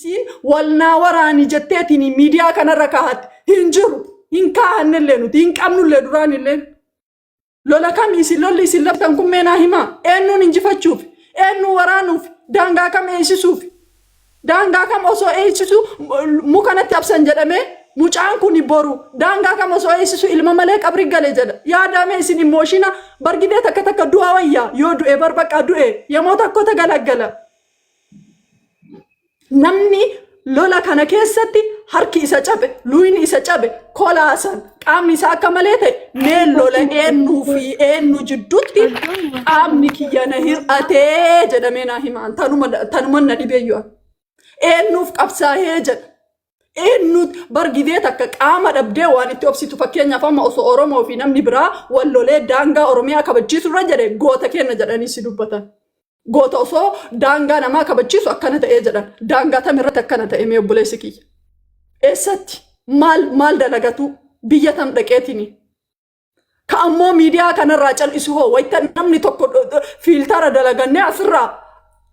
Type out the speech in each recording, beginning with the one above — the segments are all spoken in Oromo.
Isiin wal naa waraani jetteetiin miidiyaa kanarra kaahatte hin jiru. Hin kaahannellee nuti hin qabnullee duraan illee. Lola kam isin lolli isin labsan kun mee naa himaa? Eenyuun injifachuuf? Eenyuun waraanuuf? Daangaa kam eeysisuuf? Daangaa kam osoo eeysisu muka natti absan jedhamee mucaan kun boru daangaa kam osoo eeysisu ilma malee qabri gale jedha. Yaadame isin immooshiina bargidee takka takka du'a wayyaa yoo du'e bar bakka du'e yemoo tokko tagalaggala. Namni lola kana keessatti harki isa cabe, luyni isa cabe, kolaasan, qaamni isaa akka malee ta'e, mee lola eenyuu fi eenyu jidduutti qaamni kiyya na hir'atee jedhamee naa himaan tanuma tanuma na dhibeeyyu. Eenyuuf qabsaa'ee jedha. Eenyuut bargidee takka qaama dhabdee waan itti obsitu? Fakkeenyaaf, amma osoo Oromoo fi namni biraa wal lolee daangaa Oromiyaa kabachiisu irra jedhe, goota kenna jedhanii si dubbatan. Goota osoo daangaa namaa kabachiisu akkana ta'ee jedhan. Daangaa tam irratti akkana ta'e mee obboleessi kiyya? Eessatti? Maal maal dalagatu? Biyya tam dhaqeetini? Ka ammoo miidiyaa kanarraa cal'isu hoo wayita namni tokko filter dalagannee asirraa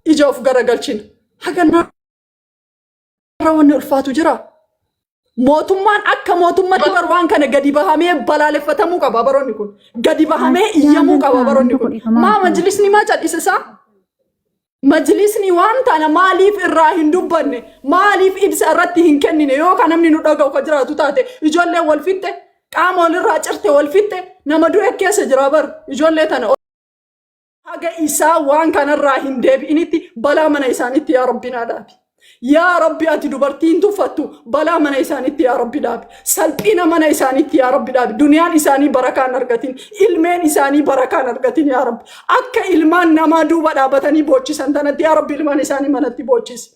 ija of garagalchina. Haga narra wanni ulfaatu jira. Mootummaan akka mootummatti bar waan kana gadi bahamee balaaleffatamuu qaba baroonni kun. Gadi bahamee iyyamuu qaba baroonni kun. Maa majlisni maa cal'isa isaa? Majlisni waan tana maaliif irraa hin dubbanne? Maaliif ibsa irratti hin kennine? Yoo kan namni nu dhaga'u ka jiraatu taate, ijoollee wal fixxe, qaama walirraa cirte, wal fixxe, nama du'e keessa jira bar ijoollee tana. Haga isaa waan kanarraa hin deebi'initti balaa mana isaaniitti yaa Rabbi naa dhaabi. Yaa Rabbi, ati dubartiin tuffattu balaa mana isaaniitti yaa Rabbi dhaabi. Salphina mana isaaniitti yaa Rabbi dhaabi. Duniyaan isaanii barakaan argatin. Ilmeen isaanii barakaan argatin yaa Rabbi. Akka ilmaan namaa duuba dhaabatanii boochisan tanatti yaa Rabbi ilmaan isaanii manatti boochisi.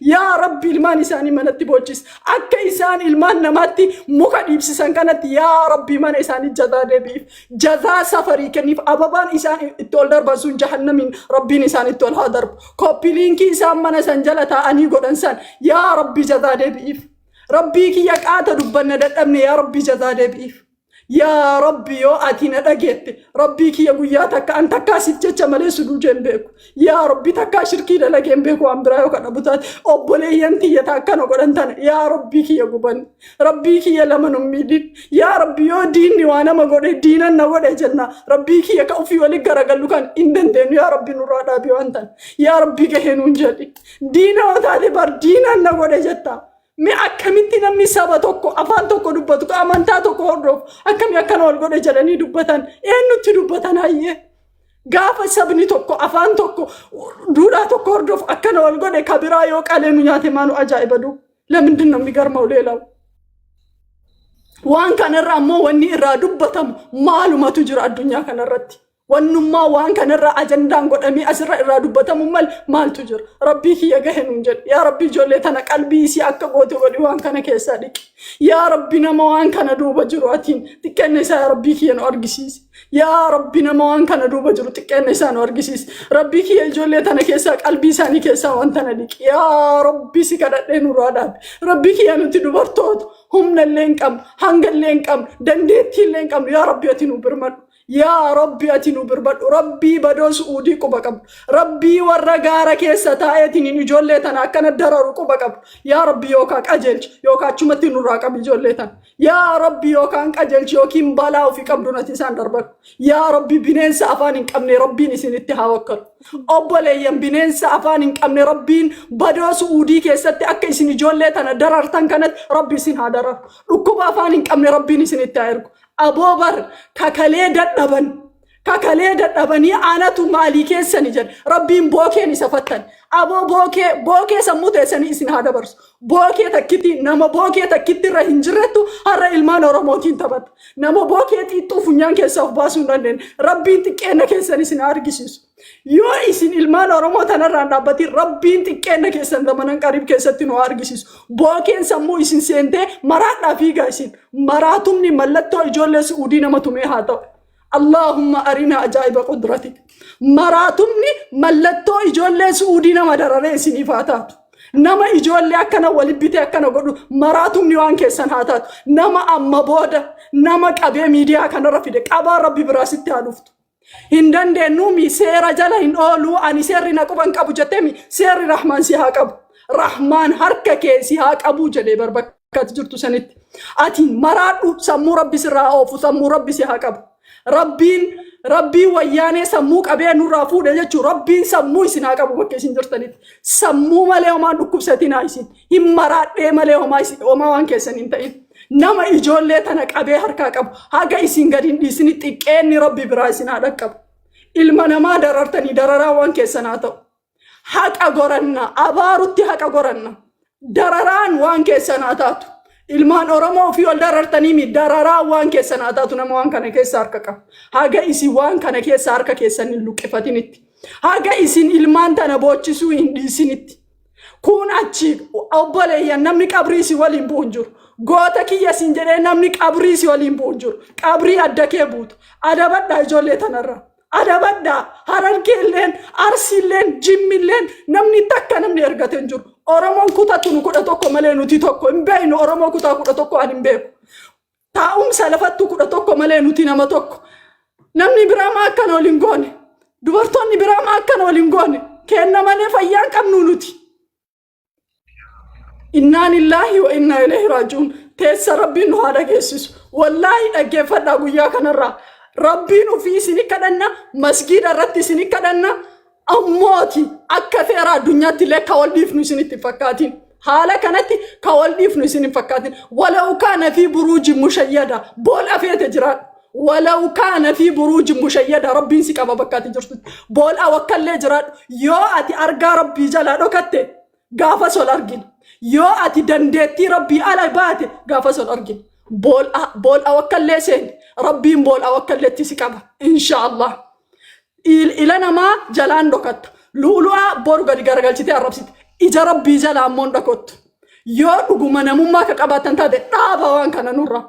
Yaa Rabbi, ilmaan isaanii manatti boochisi. Akka isaan ilmaan namaatti muka dhiibsisan kanatti yaa Rabbi mana isaanii jazaa deebiif. Jazaa safarii kenniif. Ababaan isaan itti ol darban sun jahannamiin Rabbiin isaan itti ol haa darbu. Copy link isaan mana san jala taa'anii godhan san yaa Rabbi jazaa deebiif. Rabbii kiyya, qaata dubbanna dadhabne, yaa Rabbi jazaa deebiif. Yaa Rabbi, yoo ati na dhageette, Rabbii kiyya, guyyaa takka an takkaa siif jecha malee suduujee hin beeku. Yaa Rabbi, takkaa shirkii dalagee hin beeku, waan biraa yoo kadhabu taate obboleeyyan tiyya ta akkana godhan tana yaa Rabbii kiyya guban. Rabbii kiyya, lama nun miidhin. Yaa Rabbi, yoo diinni waa nama godhe diinan na godhe jenna. Rabbii kiyya, ka ofii walitti garagallu kan hin dandeenyu, yaa Rabbi nurraa dhaabi waan tana. Yaa Rabbi, gahee nuun jedhi. Diina yoo taate bar diinan na godhe jetta. Mee akkamitti namni saba tokko, afaan tokko dubbatu, ka amantaa tokko hordofu akkami akkana wal godhe jedhanii dubbatan? Eenyutti dubbatan hayyee? Gaafa sabni tokko afaan tokko, duudhaa tokko hordofu akkana wal godhe, ka biraa yoo qalee nu nyaate maanu ajaa'iba duu? ለምንድን ነው የሚገርመው ሌላው? Waan kanarra ammoo wanni irraa dubbatamu maalumatu jira addunyaa kanarratti? Wannummaa waan kanarra ajandaan godhamee asirra irraa dubbatamu mal maaltu jira? Rabbii kiyya, gahe nuun jedhe. Yaa Rabbi, ijoollee tana qalbii isii akka goote godhi, waan kana keessaa dhiqi. Yaa Rabbi, nama waan kana duuba jiru atiin xiqqeenna isaa yaa Rabbii kiyya nu argisiisi. Yaa Rabbi, nama waan kana duuba jiru xiqqeenna isaa nu argisiisi. Rabbii kiyya, ijoollee tana keessaa qalbii isaanii keessaa waan tana dhiqi. Yaa Rabbi, si kadhadhee nurraa dhaabi. Rabbii kiyya, nuti dubartoota humna illee hin qabnu, hanga illee hin qabnu, dandeettii illee hin qabnu. Yaa Rabbi, ati nu birmadhu. Yaa Rabbi, ati nu birmadhu. Rabbii badoo Su'uudii quba qabdu. Rabbii warra gaara keessa taa'eetiin ijoollee tana akkana dararu quba qabdu. Yaa Rabbi, yookaan qajeelchi yookaan achumatti nurraa qabi ijoollee tana. Yaa Rabbi, yookaan qajeelchi yookiin balaa ofii qabdu nati isaan darbadhu. Yaa Rabbi, bineensa afaan hin qabne Rabbiin isinitti haa wakkalu. Obboleeyyan, bineensa afaan hin qabne Rabbiin badoo Su'uudii keessatti akka isin ijoollee tana darartan kanatti Rabbi isin haa dararu. Dhukkuba afaan hin qabne Rabbiin isinitti haa ergu. Aboo bar kakalee dadhaban. Kakalee dadhabanii anatu maalii keessani jedhe. Rabbiin bookeen isa fattan. Aboo bookee bookee sammuu teessanii isin haa dabarsu. Bookee takkitti nama bookee takkitti irra hin jirrettu har'a ilmaan Oromootiin taphata. Nama bookee xiixxuu funyaan keessaa of baasuu hin dandeenye. Rabbiin xiqqeenna keessan isin haa argisiisu. Yoo isin ilmaan Oromoo tanarraan dhaabbatiin, Rabbiin xiqqeenna keessan zamanan qariib keessatti nu haa argisiisu. Bookeen sammuu isin seentee maraadhaa fiigaa isin. Maraatumni mallattoo ijoollee Su'uudii nama tumee haa ta'u. اللهم أرنا عجائب قدرتك. Maraatumni mallattoo ijoollee Su'uudii nama dararee isiniif haa taatu. Nama ijoollee akkana walitti bitee akkana godhu maraatumni waan keessan haa taatu. Nama amma booda nama qabee miidiyaa kanarra fide qabaa Rabbi biraa sitti haa dhuftu. Hin dandeenyuumi, seera jala hin oolu, ani seerri na quban qabu jetteemi, seerri Rahmaan si haa qabu. Rahmaan harka kee si haa qabuu jedhee bar bakka ati jirtu sanitti. Ati maraadhu sammuu rabbi sirraa oofu sammuu rabbi si haa qabu. Rabbiin rabbiin wayyaanee sammuu qabee nurraa fuudhe jechuun rabbiin sammuu isin haa qabu bakka isin jirtanitti. Sammuu malee homaa dhukkubsatinaa isin. Hin maraadhee malee homaa isin homaa waan keessan hin ta'in. Nama ijoollee tana qabee harkaa qabu haga isin gadi hin dhiisini xiqqeenni rabbi biraa isin haa dhaqqabu. Ilma namaa darartanii dararaa waan keessan haa ta'u. Haqa goranna abaarutti haqa goranna. Dararaan waan keessan haa taatu. Ilmaan Oromoo ofii ol darartanii mi dararaan waan keessan haa taatu nama waan kana keessa harka qabu. Haga isin waan kana keessa harka keessan hin luqqifatinitti. Haga isin ilmaan tana boochisuu hin dhiisinitti. Kun achi obboleeyyan namni qabrii si waliin bu'u hin jiru. Goota kiyya siin jedhee namni qabrii si waliin bu'u hin jiru. Qabrii adda kee buutu. Adabadhaa ijoollee tanarra. Adabadhaa. Harargeelleen, Arsiilleen, Jimmilleen namni takka namni ergate hin jiru. Oromoon kutatu nu 11 malee nuti tokko hin beeknu. Oromoo kutaa 11 ani hin beeku. Taa'umsa lafattuu 11 malee nuti nama tokko. Namni biraa maa akkana waliin goone? Dubartoonni biraa maa akkana waliin goone? Kenna malee fayyaa hin qabnu nuti. Innaa lillaahi wa innaa ilayhi raaji'uun. Teessa rabbiin nu haa dhageessisu. Wallaahi dhaggeeffadhaa guyyaa kanarraa. Rabbiin ofii isin kadhanna, masgiida irratti isin kadhanna. Ammooti akka seera addunyaatti illee ka wal dhiifnu isinitti hin fakkaatin. Haala kanatti ka wal dhiifnu isin hin fakkaatin. Walaw kaana fi buruuji mushayyada bool'a feete jiraadhu. Walaw kaana fi buruuji mushayyada rabbiin si qaba bakka ati jirtutti. Bool'a wakkallee jiraadhu. Yoo ati argaa rabbii jalaa dhokatte gaafas ol argina. Yoo ati dandeettii rabbii ala baate gaafas ol argina. Bool'a bool'a wakkallee seeni. Rabbiin bool'a wakkalleetti si qaba. Insha Allah. Ila namaa jalaan dhokatta. Lu'ulu'aa boru gadi garagalchitee arrabsite. Ija rabbii jalaa immoo hin dhokattu. Yoo dhuguma namummaa ka qabaattan taate dhaaba waan kana nurraa.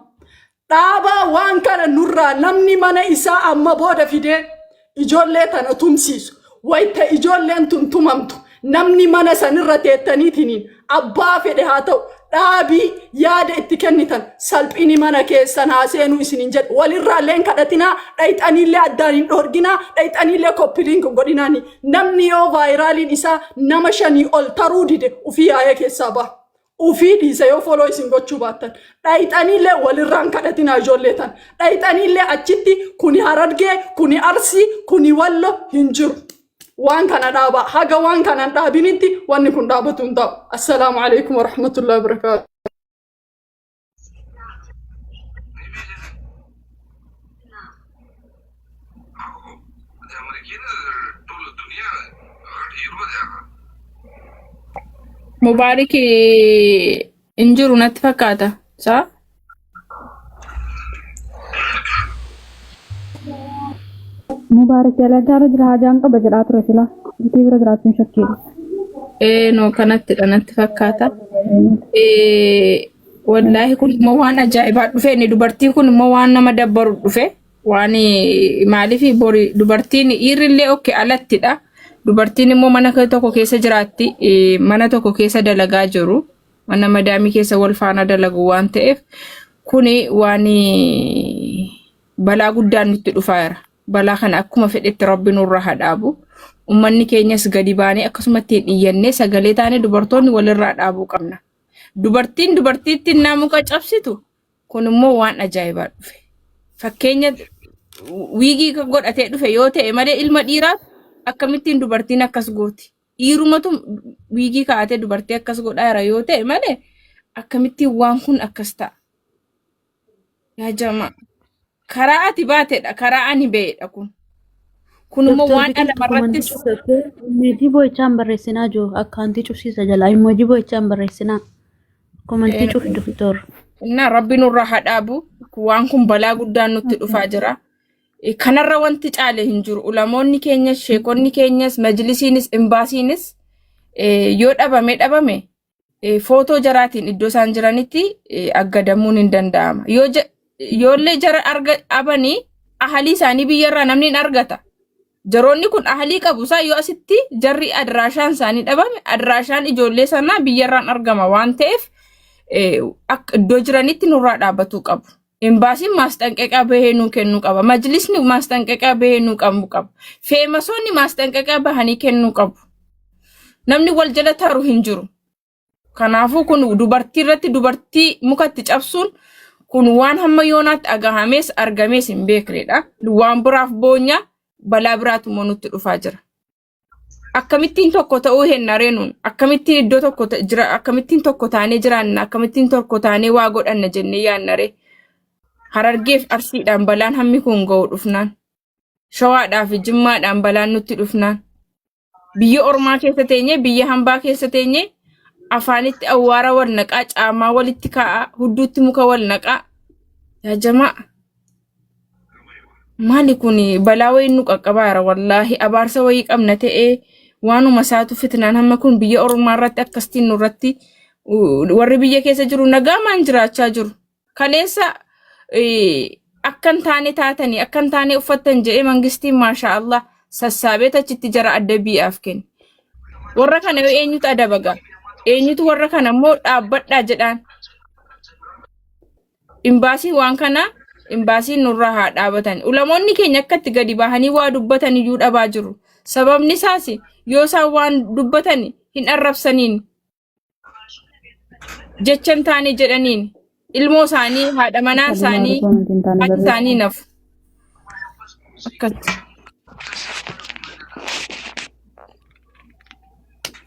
Dhaabaa waan kana nurraa namni mana isaa amma booda fidee ijoollee tana tumsiisu. Wayita ijoolleen tun tumamtu namni mana sanirra teettaniitiniin abbaa fedhe haa ta'u dhaabii yaada itti kennitan salphini mana keessan haa seenuu isinin jedhu walirraallee hin kadhatinaa dhayxaniillee addaan hin dhoorginaa dhayxaniillee copy link hin godhinaani namni yoo vaayiraaliin isaa nama shanii ol taruu dide ufii yaa'ee keessaa baha. Ufii dhiisa yoo foloo isin gochuu baattan. Dhayxaniillee walirraan kadhatinaa ijoollee tan. Dhayxaniillee achitti kuni Harargee, kuni Arsii, kuni Wallo hin jiru. Waan kana dhaabaa. Haga waan kana hin dhaabinitti wanni kun dhaabatu hin ta'u. Assalaamu alaikum warahmatullahi wabarakaatu. Mubaarik hin jiru natti fakkaata. Saa? Mubaarik dalagaa irra jira hajaan qaba jedhaa ture sila. Gitii bira jiraachuun shakkiidha. Ee no kanattidha natti fakkaata. Ee wallaahi kun immoo waan ajaa'ibaa dhufe inni dubartii kun immoo waan nama dabbaru dhufe waan maaliif bori dubartiin dhiirrillee okke alattidha. Dubartiin immoo mana tokko keessa jiraatti mana tokko keessa dalagaa jiru. Mana madaamii keessa wal faana dalagu waan ta'eef kuni waan balaa guddaan nutti dhufaa jira. Balaa kana akkuma fedhetti rabbi nurra haa dhaabu. Uummanni keenyas gadi baanee akkasumatti hin iyyannee sagalee taanee dubartoonni walirraa dhaabuu qabna. Dubartiin dubartiitti naamuqa cabsitu kun immoo waan ajaa'ibaa dhufe. Fakkeenya wiigii godhatee dhufe yoo ta'e malee ilma dhiiraa akkamittiin dubartiin akkas gooti? Dhiirumatu wiigii kaa'atee dubartii akkas godhaa jira yoo ta'e malee akkamittiin waan kun akkas ta'a? Yaa jamaa karaa ati baatedha karaa ani ba'edha kun. Kun immoo Doktor waan Biqiltu dhala komantii irrattis cufte emoji boo'ichaan barreessinaa jiru akkaantii cufsiisa jala emoji boo'ichaan barreessinaa komantii cufi doktor. Innaa rabbi nurraa haa dhaabu waan kun balaa guddaan nutti dhufaa jira. Kanarra wanti caale hin jiru. Ulamoonni keenyas, sheekonni keenyas, majlisiinis, imbaasiinis yoo dhabame dhabame footoo jaraatiin iddoo isaan jiranitti aggadamuun hin danda'ama. Yoo yoollee jara arga dhabanii ahalii isaanii biyyarraa namni hin argata. Jaroonni kun ahalii qabu isaa yoo asitti jarri adraashaan isaanii dhabame adraashaan ijoollee sanaa biyyarraan argama waan ta'eef akka iddoo jiranitti nurraa dhaabbatuu qabu. Imbaasiin maasxanqeqaa bahee nuu kennuu qaba. Majlisni maasxanqeqaa bahee nuu qabu qaba. Feemasoonni maasxanqeqaa bahanii kennuu qabu. Namni wal jala taru hin jiru. Kanaafuu kun dubartii irratti dubartii mukatti cabsuun kun waan hamma yoonaatti agahamees argamees hin beeknedha. Waan biraaf boonya balaa biraatu immoo nutti dhufaa jira. Akkamittiin tokko ta'uu henna reenuun akkamittiin iddoo tokko jira, akkamittiin tokko taanee jiraanna, akkamittiin tokko taanee waa godhanna jennee yaadna ree? Harargeef Arsiidhaan balaan hammi kun ga'u dhufnaan, Shawaadhaa fi Jimmaadhaan balaan nutti dhufnaan, biyya ormaa keessa teenyee, biyya hambaa keessa teenyee, afaanitti awwaara wal naqaa, caamaa walitti kaa'aa, hudduutti muka wal naqaa. Yaa jamaa, maali kun? Balaa wayii nu qaqqabaara. Wallaahi abaarsa wayii qabna ta'ee waanuma isaatu fitnaan hamma kun biyya ormaa irratti akkasitiin nurratti. Warri biyya keessa jiru nagaamaan jiraachaa jiru. Kaleessa akka hin taane taatanii, akka hin taane uffattan jedhee mangistiin maashaa Allah sassaabee achitti jara adda biyyaaf kenne. Warra kana yoo eenyutu adaba gaa? Eenyutu warra kana immoo dhaabbadhaa jedhaan? Imbaasiin waan kana, imbaasiin nurraa haa dhaabatan. Ulamoonni keenya akka itti gadi bahanii waa dubbatan iyyuu dhabaa jiru. Sababni isaas yoo isaan waan dubbatan hin arrabsaniin, jecha hin taane jedhaniin, ilmoo isaanii, haadha manaa isaanii, Comment hin taane haati isaanii barreessan. nafu. Akkas.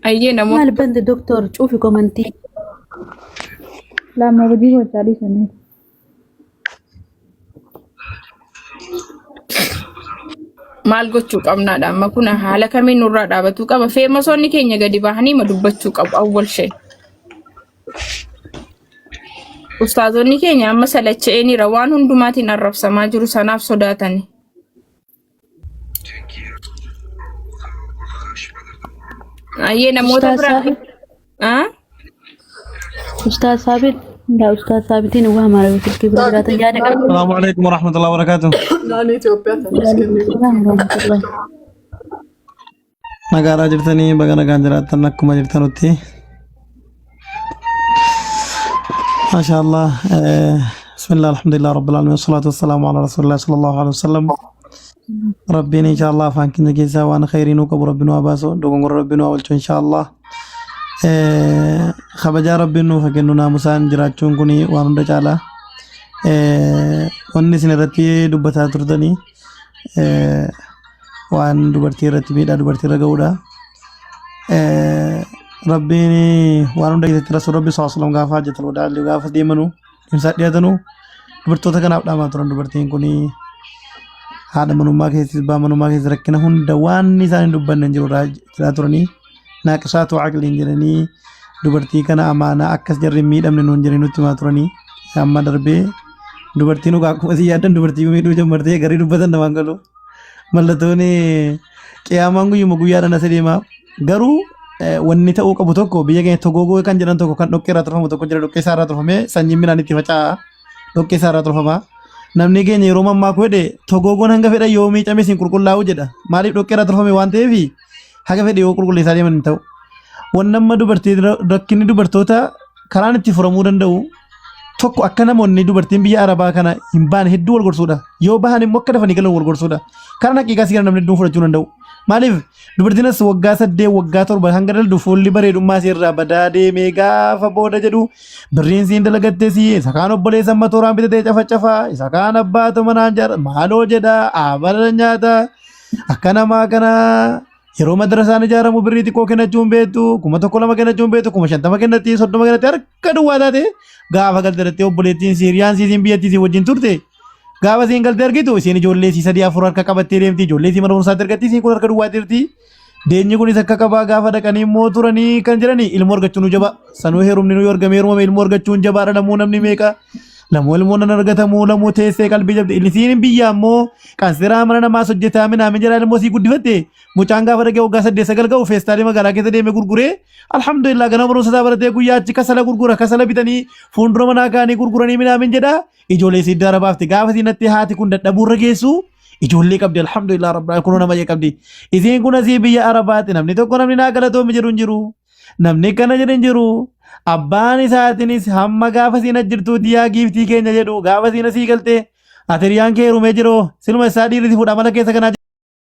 Ayyee namoota. Maal bante doktor, cufi komantii. Lama hojii gochaa dhiisanii. Maal gochuu qabnaadha amma? Kun haala kamiin nurraa dhaabatuu qaba? Feemasoonni keenya gadi bahanii ma dubbachuu qabu awwal shee. Ustaazonni keenya amma salacha'eeniira, waan hundumaatiin arrabsamaa jiru, sanaaf sodaatani. Ayyee namoota Ustaaz biraa. Saabit, Ah? Ustaaz Saabit, ndaa Ustaaz Saabitiin waa maara silkii bira jiraatan yaada qabu. السلام عليكم ورحمة الله وبركاته. Naannoo Itoophiyaa tanis kennee. Salaam warahmatullahi. Nagaadhaa jirtanii? Baga nagaan jiraattan akkuma jirtanutti. ما شاء الله. بسم الله، الحمد لله رب العالمين، والصلاة والسلام على رسول الله صلى الله عليه وسلم. ربنا إن شاء الله afaan keenya keessaa waan khayrii nuu qabu rabbi nu haa baasu, dogongora rabbi nu haa oolchu إن شاء الله. Kabajaa rabbiin nuuf haa kennu. Naamusaan jiraachuun kun waan hunda caala. Wanni isin irratti dubbataa turtanii waan dubartii irratti miidhaa dubartii irra ga'uudha. Rabbiin waan hunda keessatti rasuul rabbi sallallahu alaihi wasallam gaafa hajjatul wadaa gaafa deemanu dhimsaa dhiyaatanu dubartoota kanaaf dhaamaa turan. Dubartiin kun haadha manummaa keessatti, abbaa manummaa keessatti rakkina hunda waan isaan hin dubbanne hin jiru jiraa turanii, naaqisaatu aqliin jedhanii dubartii kana amaanaa akkas jarri hin miidhamne nuun jedhanii nutti himaa turanii. Amma darbee dubartiin dhugaa akkuma isin yaaddan dubartii miidhuu jammartee garii dubbatan namaan galu. Mallattoon qiyaamaan guyyuma guyyaadhaan as deema. Garuu wanni ta'uu qabu tokko, biyya keenya togoogoo kan jedhan tokko kan dhoqqee irraa tolfamu tokko jira. Dhoqqee isaa irraa tolfamee sanyiin midhaan itti faca'a. Dhoqqee isaa irraa tolfama. Namni keenya yeroo mammaaku jedhe, togoogoon hanga fedhan yoo miicame isin qulqullaa'u jedha. Maaliif? Dhoqqee irraa tolfame waan ta'eef haga fedhe yoo qulqulleessaa deeman hin ta'u. Wanni amma dubartii rakkinni dubartoota karaan itti furamuu danda'u tokko, akka namoonni dubartiin biyya Arabaa kana hin baane hedduu wal gorsuudha. Yoo bahan immoo akka dafanii galan wal gorsuudha. Karaan haqiiqaa si kana namni hedduun fudhachuu danda'u. Maaliif? Dubartiin as waggaa 8, waggaa 7 hanga daldu fuulli bareedummaa ishee irraa badaa deemee gaafa booda jedhu birriin siin dalagatte si isa kaan obboleessa amma tooraan bitatee cafacafa, isa kaan abbaatu manaan jaara maaloo jedha, abala nyaata akka namaa kana. Yeroo madrasaan ijaaramu birrii xiqqoo kennachuun beektu, 1000 lama kennachuun beektu, 50,000 kennatti, 30 kennatti, harka duwwaa taate gaafa galte dhattee obboleettiin siiriyaan siisiin biyyattii si wajjin turte gaafa isiin galtee argitu isiin ijoollee isii sadii afur harka qabattee deemti, ijoollee isii mana barumsaatti argatti, isiin kun harka duwwaa jirti. Deenyi kunis akka qabaa gaafa dhaqanii immoo turanii kan jedhani ilmoo argachuun nu jaba. Sanuu heerumni nu argame heerumame ilmoo argachuun jabaadha. Lamuu namni meeqa lamuu ilmoo nan argatamu, lamuu teessee qalbii jabde. Isiin biyya ammoo qansiraa mana namaas hojjetaa minaamin jedhaa ilmoo sii guddifatte. Mucaan gaafa dhaqee waggaa 8 9 ga'u feestaalii magaalaa keessa deemee gurguree, alhamdulillah, ganama barumsa isaa baratee guyyaa achi kasala gurgura, kasala bitanii fuuldura manaa kaanii gurguranii minaamin jedha. Ijoollee isii dara baafte gaafa isiin natti haati kun dadhabuurra geessu ijoollee qabdi, alhamdulillah rabbil kunoo nama qabdi. Isiin kun asii biyya Arabaatti namni tokko namni naa galatoomi jedhu hin jiru, namni kana jedhu hin jiru. Abbaan isaatiinis hamma gaafa isiin as jirtuuti yaa giiftii keenya jedhu. Gaafa isiin asii galtee ati hiriyaan kee heerumee jiru siluma isaa dhiirri si fuudha mala keessa kanaa.